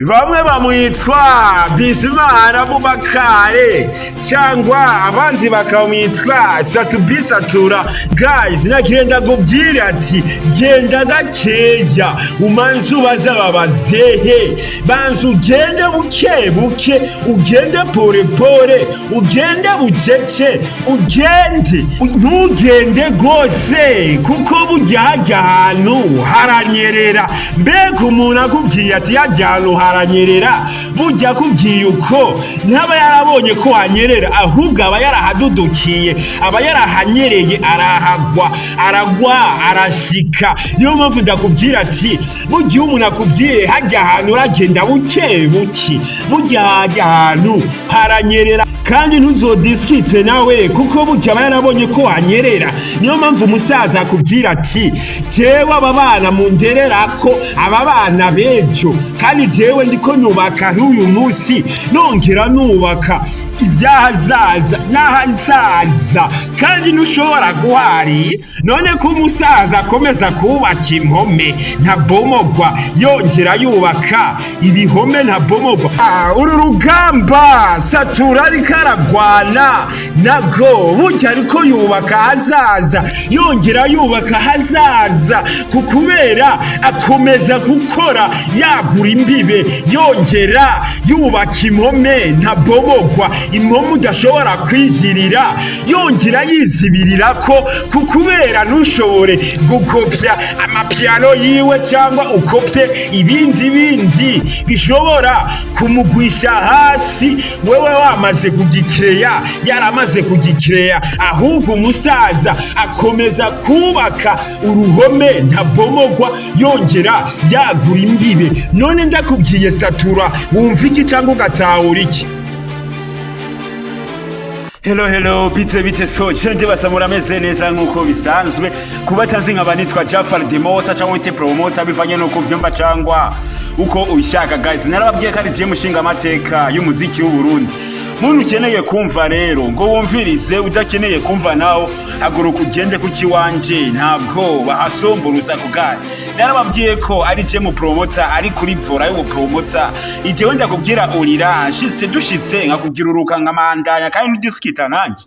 Bamwe bamwitwa Bizimana Bubakare cyangwa abandi bakamwitwa Satubi Satura. Guys, nagenda kubwira ati genda gakeya, umanze ubaze aba bazehe, banza ugende buke buke, ugende pore pore, ugende bucece, ugende, ntugende rwose, kuko burya hajya ahantu haranyerera. Mbega umuntu akubwiye ati hajya ahantu haranyerera, burya akubwiye uko ntaba yarabonye ko hanyerera, ahubwo aba yarahadudukiye, aba yarahanyereye, arahagwa, aragwa, arashika. Niyo mpamvu ndakubwira ati burya iyo umuntu akubwiye hajya ahantu uragenda buke buke, burya hajya ahantu haranyerera, kandi ntuzodiskite nawe, kuko burya aba yarabonye ko hanyerera. Niyo mpamvu umusaza akubwira ati jewe aba bana munderera ko aba bana b'ejo, kandi jewe ndiko nubaka uyu munsi, nongera nubaka ibyahazaza n'ahazaza, kandi ntushobora guharira. None ko umusaza akomeza kubaka impome ntabomogwa, yongera yubaka ibihome ntabomogwa. Uru rugamba Satura ariko aragwana nago, burya ariko yubaka ahazaza, yongera yubaka ahazaza, kubera akomeza gukora yagura imbibe, yongera yubaka impome ntabomogwa, impome udashobora kwinjirira, yongera yizibirira ko kubera ntushobore gukopya amapiano yiwe cyangwa ukopye ibindi bindi bishobora kumugwisha hasi, wewe wamaze kugikereya, yaramaze kugikereya. Ahubwo umusaza akomeza kubaka uruhome ntabomogwa, yongera yagura imbibe. None ndakubwiye Satura, wumva iki cyangwa ugatahura iki? Hello hello, bite bite? So je ndibaza murameze neza nkuko bisanzwe. Kuba tanzi nkaba nitwa Jafar Demosa cyangwa wite promoter, bivanye nuko uvyumva cyangwa uko ubishaka. Guys, narababwiye ko ari je mushinga amateka y'umuziki w'u Burundi. Muntu ukeneye kumva rero ngo wumvirize, udakeneye kumva nawo haguruka ugende, kuko iwanje ntabwo bahasomba urusaku. Gari narababwiye ko ari je mu promoter, ari kuri volant y'ubu promoter. Ijewe ndakubwira urira nshitse, dushitse nkakubwira uruka nkamandanya, kandi ntudiskita nanjye.